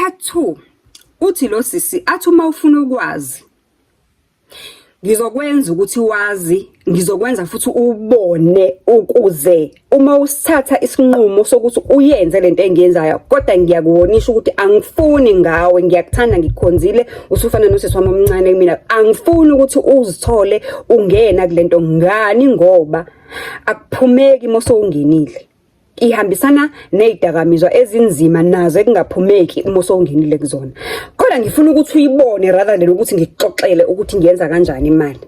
Part 2, uthi lo sisi athi uma ufuna ukwazi, ngizokwenza ukuthi wazi, ngizokwenza futhi ubone, ukuze uma usithatha isinqumo sokuthi uyenze lento engiyenzayo, kodwa ngiyakubonisha ukuthi angifuni ngawe, ngiyakuthanda, ngikukhonzile, usufana nosisi wami omncane kumina, angifuni ukuthi uzithole ungena kulento ngani, ngoba akuphumeki uma sowungenile. Ihambisana nezidakamizwa ezinzima nazo ekungaphumeki uma sowungenile kuzona. Kodwa ngifuna ukuthi uyibone rather than ukuthi ngikuxoxele ukuthi ngiyenza kanjani imali.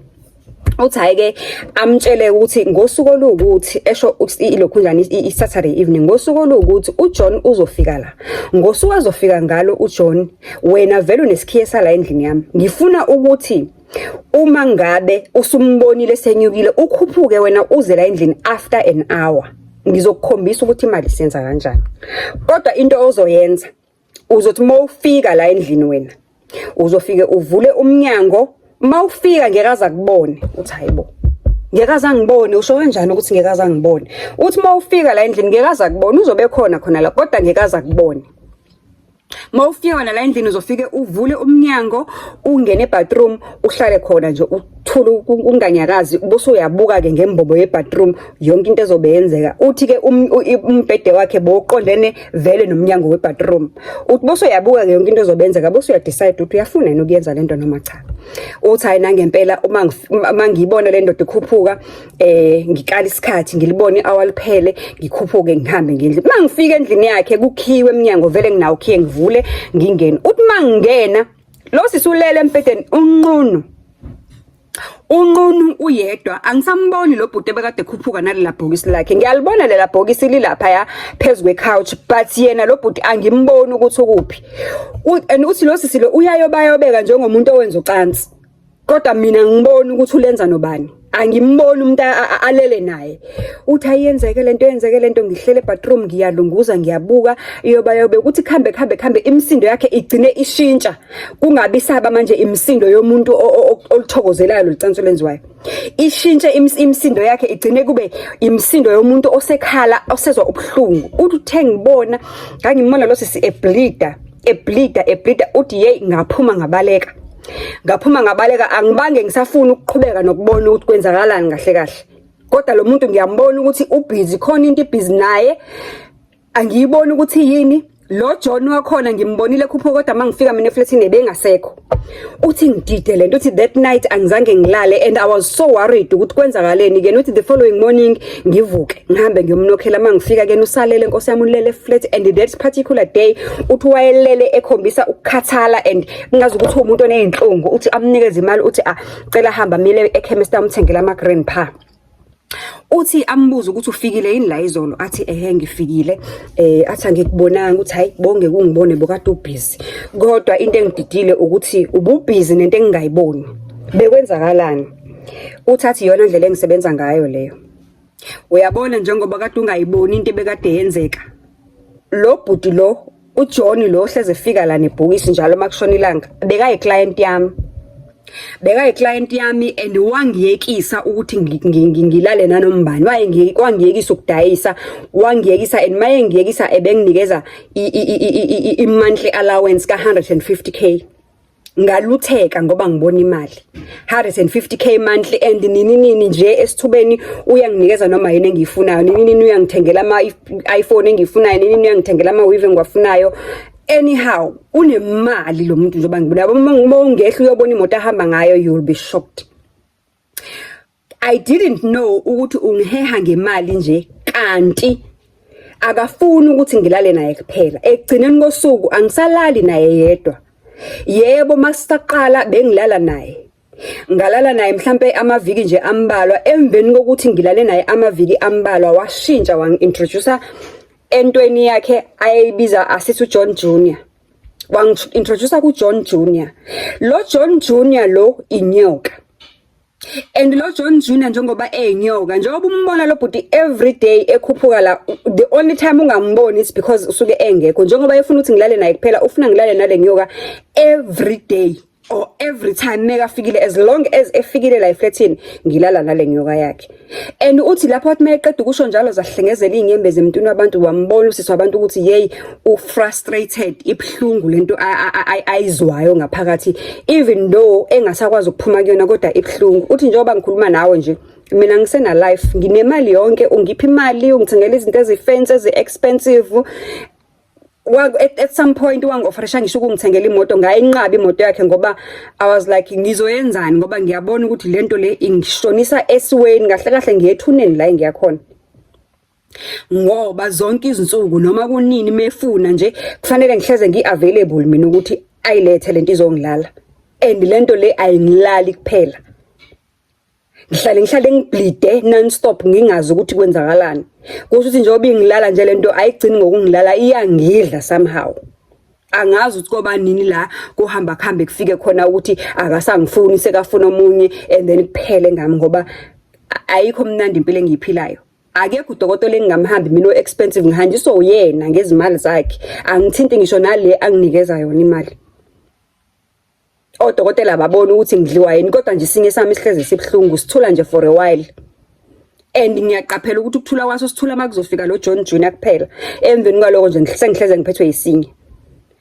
Uthi hhayi-ke, amtshele ukuthi ngosuku oluwukuthi, esho ilokhu njani, i-Saturday evening, ngosuku oluwukuthi uJohn uzofika la. Ngosuku azofika ngalo uJohn, wena vele unesikhiye sala endlini yami. Ngifuna ukuthi uma ngabe usumbonile senyukile, ukhuphuke wena uze la endlini after an hour. Ngizokukhombisa ukuthi imali isenza kanjani. Kodwa into ozoyenza, uzothi uma ufika la endlini wena, uzofike uvule umnyango. Uma ufika ngeke aze akubone. Uthi hayibo, ngeke aze angibone? Usho kanjani ukuthi ngeke aze angibone? Uthi uma ufika la endlini ngeke aze akubone, uzobe khona khona la, kodwa ngeke aze akubone. Uma ufika wena la endlini, uzofike uvule umnyango, ungene ebathroom, uhlale khona nje, uthule, unganyakazi, bese uyabuka-ke ngembobo ye-bathroom yonke into ezobe yenzeka. Uthi-ke umbhede wakhe bowuqondene vele nomnyango we-bathroom. Uthi bese uyabuka-ke yonke into ezobe yenzeka, bese uyadecide ukuthi uyafuna yini ukuyenza lento noma cha. Uthi hayi, nangempela uma ngiyibona le ndoda ikhuphuka, ngikala isikhathi, ngilibone i-hour liphele, ngikhuphuke, ngihambe ngendlu. Uma ngifika endlini yakhe, kukhiwe eminyango vele, nginawo khiye, ngivule, ngingene. Uthi uma ngingena, lo sisi ulele embhedeni, unqunu, unqunu, uyedwa. Angisamboni lo bhuti ebekade ekhuphuka nalela bhokisi lakhe. Ngiyalibona lela bhokisi lilaphaya phezu kwe-couch, but yena lo bhuti angimboni ukuthi ukuphi. And uthi lo sisi lo uyayobayobeka njengomuntu owenza ucansi, kodwa mina ngibona ukuthi ulenza nobani, angimboni umuntu alele naye. Uthi ayiyenzeke lento, yenzeke lento, ngihlele ebathroom, ngiyalunguza, ngiyabuka, iyoba yobe ukuthi kuhambe kuhambe kuhambe, imisindo yakhe igcine ishintsha, kungabi saba manje imisindo yomuntu oluthokozelayo lolu lenziwayo. Ishintshe imisindo yakhe, igcine kube imisindo yomuntu osekhala, osezwa ubuhlungu. Uthi uthe ngibona, ngangimbona lo sisi ebleeda, ebleeda, ebleeda. Uthi hey, ngaphuma ngabaleka, ngaphuma ngabaleka, angibange ngisafuna ukuqhubeka nokubona ukuthi kwenzakalani kahle kahle. Kodwa lo muntu ngiyambona ukuthi ubhizi, khona into ibhizi naye, angiyiboni ukuthi yini. Lo John wakhona ngimbonile khupho, kodwa mangifika mina eflatini ebengasekho. Uthi ngidide lento. Uthi that night angizange ngilale and I was so worried ukuthi kwenzakaleni ke. Uthi the following morning ngivuke, ngihambe ngiyomnokhela. Mangifika ke, usalele, nkosi yami, ulele flat. And that particular day, uthi wayelele ekhombisa ukukhathala and kungazi ukuthi umuntu oneyinhlungu. Uthi amnikeze imali, uthi ah, cela hamba mile ekhemist amthengele ama Grand-Pa. Uthi ambuze ukuthi ufikile yini la izolo, athi ehe, ngifikile. Athi angikubonanga. Uthi hayi, bonge kungibone, bokade ubhizi, kodwa into engididile ukuthi ububhizi nento engingayiboni, bekwenzakalani? Uthi athi iyona ndlela engisebenza ngayo leyo, uyabona, njengoba kade ungayiboni into ebekade yenzeka, lo bhuti lo, uJohn lo hleze efika la nebhokisi njalo makushona ilanga, bekayi-client yami, bekayi-client yami and wangiyekisa ukuthi ngilale nanombani. Wangiyekisa ukudayisa, wangiyekisa. And maye ngiyekisa, ebenginikeza i-monthly allowance ka-150K. Ngalutheka ngoba ngibona imali, 150K monthly, and nini nini nje esithubeni uyanginikeza noma yini engiyifunayo, nini nini uyangithengela ama iPhone engiyifunayo, nini nini uyangithengela ama weave engiwafunayo. Anyhow, unemali lo muntu. Njengoba ngibona, yabo, uma ungehla uyobona imoto ahamba ngayo, you will be shocked. I didn't know ukuthi ungiheha ngemali nje, kanti akafuni ukuthi ngilale naye kuphela. Ekugcineni kosuku angisalali naye yedwa. Yebo, masisaqala bengilala naye, ngalala naye mhlambe amaviki nje ambalwa. Emveni kokuthi ngilale naye amaviki ambalwa, washintsha, wangi-introduce entweni yakhe ayeyibiza asithi uJohn Junior. Wangi-introduce kuJohn Junior. Lo John Junior lo inyoka. And lo John Junior, njengoba eyinyoka, njengoba umbona lo bhuti every day ekhuphuka la, the only time ungamboni is because usuke engekho. Njengoba efuna ukuthi ngilale naye kuphela, ufuna ngilale nale nyoka every day. Or every time mekafikile, as long as efikile la eflatini, ngilala nale nyoka yakhe. And uthi lapho wathi mayeqeda ukusho njalo, zahlengezela iy'nyembezi emntwini wabantu. Wambona usisi wabantu ukuthi yeyi, u-frustrated, ibuhlungu lento ayizwayo ngaphakathi, even though engasakwazi ukuphuma kuyona, kodwa ibuhlungu. Uthi njengoba ngikhuluma nawe nje, mina ngisena life, nginemali yonke, ungipha imali, ungithengela izinto ezi-fancy, ezi-expensive. At some point wangi-offerisha ngisho ukungithengela imoto, ngayinqaba imoto yakhe ngoba I was like, ngizoyenzani, ngoba ngiyabona ukuthi lento le ingishonisa esiweni, kahle kahle ngiyethuneni la engiyakhona, ngoba zonke izinsuku noma kunini mefuna nje kufanele ngihleze ngi-available mina ukuthi ayilethe lento izongilala. And lento le ayingilali kuphela, ngihlale ngibleede non-stop, ngingazi ukuthi kwenzakalani. Kusho ukuthi njengoba ingilala nje lento, ayigcini ngokungilala, iyangidla somehow. Angazi ukuthi koba nini la kuhamba kuhambe kufike khona ukuthi akasangifuni, sekafuna omunye, and then kuphele ngami, ngoba ayikho mnandi impilo engiyiphilayo. Akekho udokotela engingamhambi mina o-expensive, ngihanjiswa uyena ngezimali zakhe, angithinti ngisho nale anginikeza yona imali. Odokotela babona ukuthi ngidliwa yini, kodwa nje isinye sami sihleze sibuhlungu, sithula nje for a while, and ngiyaqaphela ukuthi ukuthula kwaso sithula uma kuzofika lo John Junior kuphela. Emveni kwaloko nje sengihleze ngiphethwe yisinye.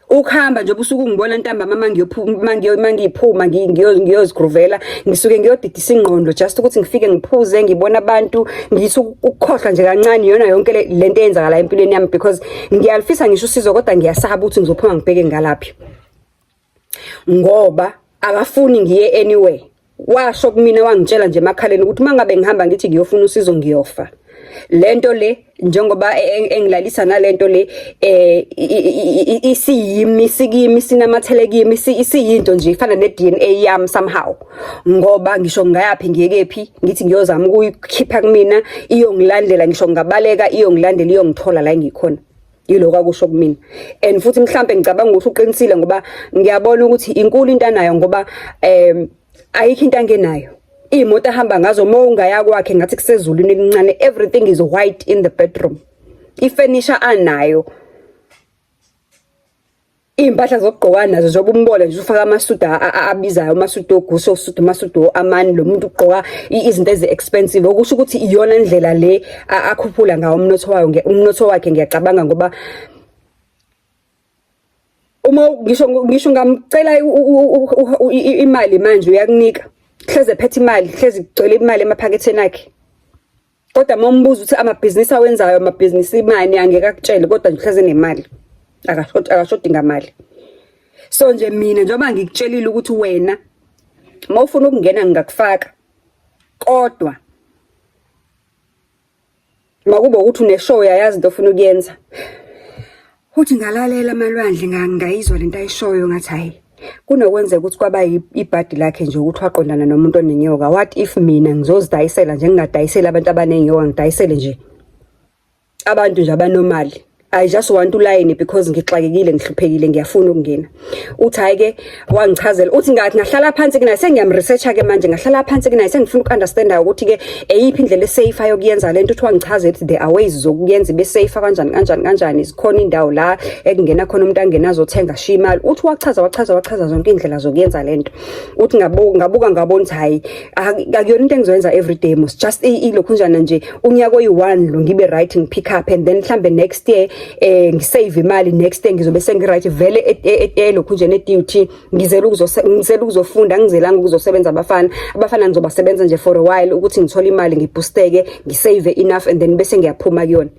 Ukuhamba nje ubusuku, ngibona ntambama mangiyophuma, mangiphuma ngiyozigroovela, ngisuke ngiyodidisa ingqondo, just ukuthi ngifike ngiphuze, ngibona abantu, ngithi ukukhohlwa nje kancane iyona yonke lento eyenzakala empilweni yami, because ngiyalifisa ngisho usizo, kodwa ngiyasaba ukuthi ngizophuma ngibheke ngalaphi, ngoba akafuni ngiye anywhere. Washo kumina, wangitshela nje emakhaleni ukuthi uma ngabe ngihamba ngithi ngiyofuna usizo, ngiyofa. Lento le njengoba engilalisa nalento le, isiyimi, sikimi, sinamathele kimi, isiyinto nje ifana ne-DNA yami somehow, ngoba ngisho ngingayaphi, ngiyekephi, ngithi ngiyozama ukuyikhipha kumina, iyongilandela. Ngisho ngingabaleka, iyongilandela, iyongithola la engikhona. Yiloko akusho kumina, and futhi mhlambe ngicabanga ukuthi uqinisile, ngoba ngiyabona ukuthi inkulu into anayo, ngoba ayikho into angenayo. Iy'moto ahamba ngazo, uma ungaya kwakhe ngathi kusezulwini elincane. Everything is white in the bedroom, ifenisha anayo, iy'mpahla zokugqoka nazo, njengoba umbona nje ufaka amasudu abizayo, amasudu oGucci, osudu, amasudu amani. Lo muntu ugqoka izinto ezi-expensive, okusho ukuthi iyona ndlela le akhuphula ngawo umnotho wayo, umnotho wakhe, ngiyacabanga, ngoba uma ngisho ngamcela imali manje, uyakunika. Hleze ephethe imali, hlezi kugcwele imali emaphaketheni akhe, kodwa uma umbuza ukuthi amabhizinisi awenzayo, amabhizinisi imali, angeke akutshele, kodwa nje hleze nemali, akashodi ngamali. So nje mina njengoba ngikutshelile ukuthi wena uma ufuna ukungena ngingakufaka, kodwa makube ukuthi une-sure, uyayazi into ofuna ukuyenza. Uthi ngalalela amalwandle, ngayizwa lento ayishoyo, ngathi hayi, kunokwenzeka ukuthi kwaba ibhadi lakhe nje ukuthi waqondana nomuntu onenyoka. What if mina ngizozidayisela nje, ngingadayiseli abantu abanenyoka, ngidayisele nje abantu nje abanomali? I just want ulayini because ngixakekile, ngihluphekile, ngiyafuna ukungena. Uthi hayi-ke, wangichazela. Uthi ngathi ngahlala phansi kunaye, sengiyamresearcha-ke manje, ngahlala phansi kunaye, sengifuna uku-understanda ukuthi-ke eyiphi indlela esafe yokuyenza lento. Uthi wangichazela ukuthi there are ways zokuyenza ibe safe, kanjani kanjani kanjani, zikhona indawo la ekungena khona umuntu angena azothenga, ashiye imali. Uthi wachaza, wachaza, wachaza zonke iy'ndlela zokuyenza lento. Uthi ngabuka, ngabona ukuthi hayi, akuyona into engizoyenza every day mos, just ilokhunjana nje unyaka oyi-one lo ngibe right, ngipick up, and then mhlambe next year ngisave imali, next year ngizobe sengi-right vele elokhunjeni e-DUT. Ngizele ukuzofunda, angizelanga ukuzosebenza. Abafana ngizobasebenza nje for a while ukuthi ngithole imali, ngiboosteke, ngisave enough, and then bese ngiyaphuma kuyona.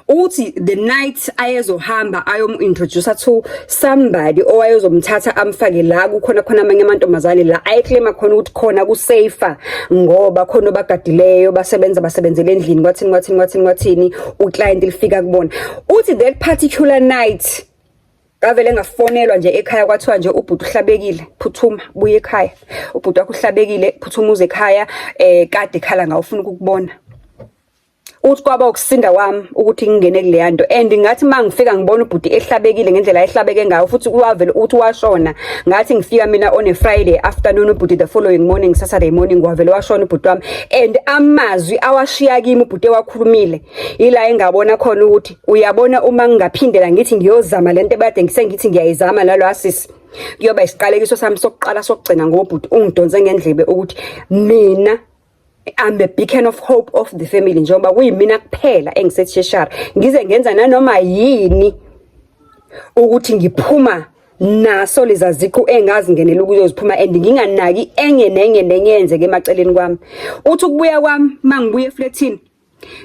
Uthi the night ayezohamba ayomu-introduce to somebody owayezomthatha amfake la kukhona khona amanye amantombazane, la ayeclaima khona ukuthi khona kusafer, ngoba khona obagadileyo basebenza, basebenzele endlini, kwathini kwathini kwathini kwathini, uclient lifika kubona. Uthi that particular night ngavele ngafonelwa nje ekhaya, kwathiwa nje ubhuti uhlabekile, phuthuma buye ekhaya, ubhuti wakho uhlabekile, phuthuma uze ekhaya, kade ekhala ngawe, ufuna ukukubona. Uthi kwaba ukusinda kwami ukuthi ngingene kuleya nto, and ngathi uma ngifika ngibona ubhuti ehlabekile ngendlela ehlabeke ngayo, futhi wavele uthi washona. Ngathi ngifika mina on a Friday afternoon, ubhuti the following morning, Saturday morning, wavele washona ubhuti wami. And amazwi awashiya kimi ubhuti ewakhulumile, ila engabona khona ukuthi uyabona, uma ngingaphindela ngithi ngiyozama lento ebade ngisengithi ngiyayizama nalo asisi. Kuyoba isiqalekiso sami sokuqala sokugcina, ngobhuti ungidonse ngendlebe ukuthi mina I'm the beacon of hope of the family, njengoba kuyimina kuphela engise-tertiary, ngize ngenza nanoma yini ukuthi ngiphuma naso leza ziqu engazingenela ukuzoziphuma and nginganaki enye nenye nenye yenzeke emaceleni kwami. Uthi ukubuya kwami, mangibuya eflatini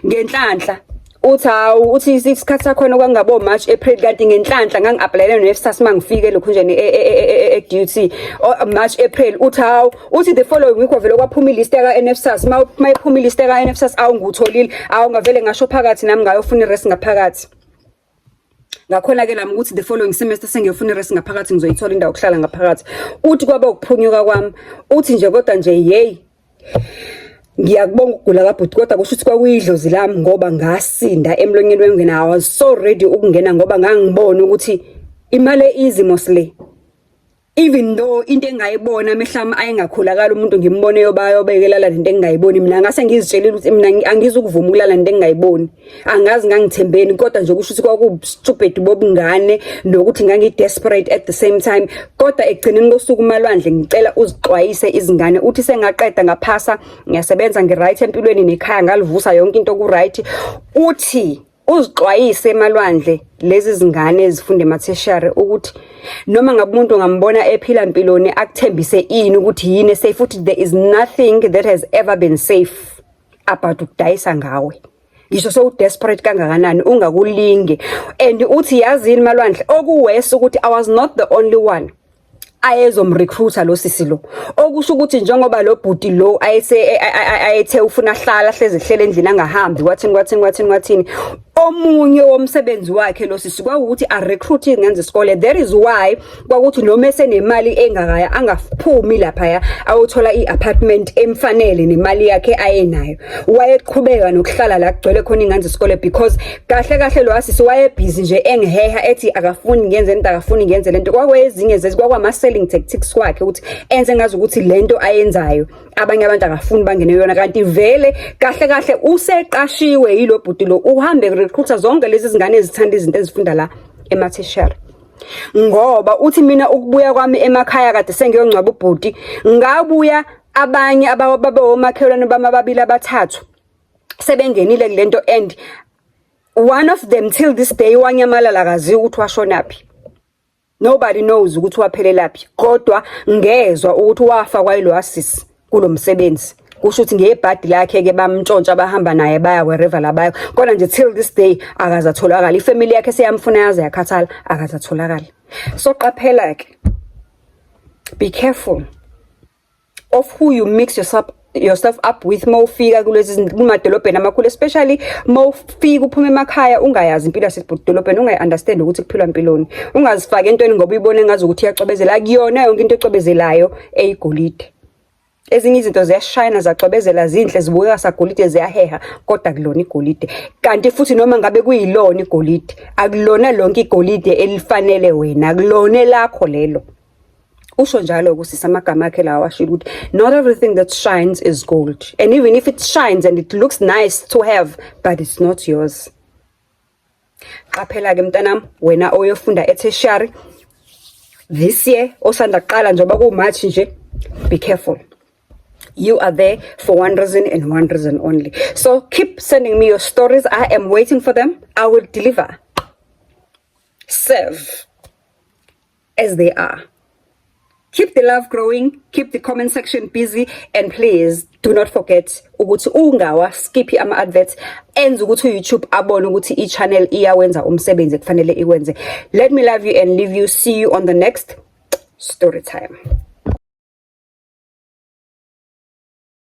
ngenhlanhla, uthi hawu, uthi isikhathi sakhona kwangabo March, April, kanti ngenhlanhla ngangi-applyele no-NSFAS mangifike lokhu nje e-DUT March, April. Uthi hawu, uthi the following week wavele kwaphuma ilist yaka-NSFAS. Mayiphuma ilist yaka-NSFAS, awu, ngiwutholile, awu, ngavele ngasho phakathi nami ngayofuna i-res ngaphakathi. Ngakhona-ke lami ukuthi the following semester sengiyofuna i-res ngaphakathi, ngizoyithola indawo yokuhlala ngaphakathi. Uthi kwaba ukuphunyuka kwami. Uthi nje kodwa nje, yeyi, ngiyakubonga ukugula kabhuti, kodwa kusho ukuthi kwakuyidlozi lami ngoba ngasinda emlonyeni wengena. I was so ready ukungena ngoba ngangibona ukuthi imali easy mos le, even though into engayibona amehlo ami ayengakholakala, umuntu ngimbone yobayobekelala lento engingayiboni mina. Ngase ngizitshelile ukuthi mina angizukuvuma ukulala nento engingayiboni, angazi ngangithembeni, kodwa nje kusho ukuthi kwaku-stupid bobungane nokuthi ngangi-desperate at the same time. Kodwa ekugcineni kosuku, uMalwandle, ngicela uzixwayise izingane. Uthi sengaqeda, ngaphasa, ngiyasebenza, ngi-right empilweni, nekhaya ngalivusa, yonke into ku-right. Uthi uzixwayise emalwandle lezi zingane ezifunda ema-tertiary ukuthi noma ngabe umuntu ungambona ephila mpiloni, akuthembise ini ukuthi yini safe, futhi there is nothing that has ever been safe about ukudayisa ngawe, ngisho sowu-desperate kangakanani, ungakulinge. And uthi yazini Malwandle, oku-worse ukuthi I was not the only one ayezomrecruiter lo sisi lo, okusho ukuthi njengoba lo bhuti lo ayese ayethe ufuna hlala hleze hlele endlini angahambi, wathini wathini wathini wathini, omunye womsebenzi wakhe lo sisi kwawukuthi a-recruit izingane zesikole. That is why kwakuthi noma esenemali engakaya angaphumi laphaya ayothola i-apartment emfanele nemali yakhe ayenayo, wayeqhubeka nokuhlala la kugcwele khona ingane zesikole, because kahle kahle lo asisi wayebhizi nje engiheha, ethi akafuni ngenze lento, akafuni ngenze lento. Kwakwezinye zezi kwakwama-selling tactics wakhe ukuthi enze ngazi ukuthi lento ayenzayo abanye abantu akafuni bangene yona, kanti vele kahle kahle useqashiwe yilo bhuti lo, uhambe recruiter zonke lezi zingane ezithanda izinto ezifunda la ema-tertiary. Ngoba uthi mina ukubuya kwami emakhaya kade sengiyongcwaba ubhuti, ngabuya abanye ababewomakhelwane bami ababili abathathu sebengenile kulento, and one of them till this day wanyamalala, kaziwa ukuthi washonaphi. Nobody knows ukuthi waphelelaphi, kodwa ngezwa ukuthi wafa kwayilo sisi kulo msebenzi. Kusho ukuthi ngebhadi lakhe ke bamntshontsha, bahamba naye, baya wherever la baya kodwa nje till this day akazatholakala. Ifamily yakhe seyamfuna yaze yakhathala, akazatholakala. So qaphela ke, be careful of who you mix yourself up with mawufika kulezi kumadolobheni amakhulu, especially mawufika uphuma emakhaya ungayazi impilo yasedolobheni, ungayi-understand ukuthi kuphilwa mpiloni. Ungazifaki entweni ngoba uyibone ngazi ukuthi iyacwebezela. Akuyona yonke into ecwebezelayo eyigolide. Ezinye izinto ziyashayina, zacwebezela, zinhle, zibukeka sagolide, ziyaheha, kodwa akulona igolide. Kanti futhi noma ngabe kuyilona igolide, akulona lonke igolide elifanele wena, akulona elakho lelo. Usho njalo kusisa amagama akhe lawa ashilo ukuthi not everything that shines is gold, and even if it shines and it looks nice to have, but it's not yours. Qaphela-ke mntanami, wena oyofunda e-tertiary this year, osanda kuqala njengoba ku-March nje, be careful. You are there for one reason and one reason only. So keep sending me your stories. I am waiting for them. I will deliver, serve as they are. Keep the love growing, keep the comment section busy, and please do not forget ukuthi ungawa skip ama adverts, enza ukuthi uYouTube abone ukuthi i-channel iyawenza umsebenzi ekufanele ikwenze. Let me love you and leave you. See you on the next story time.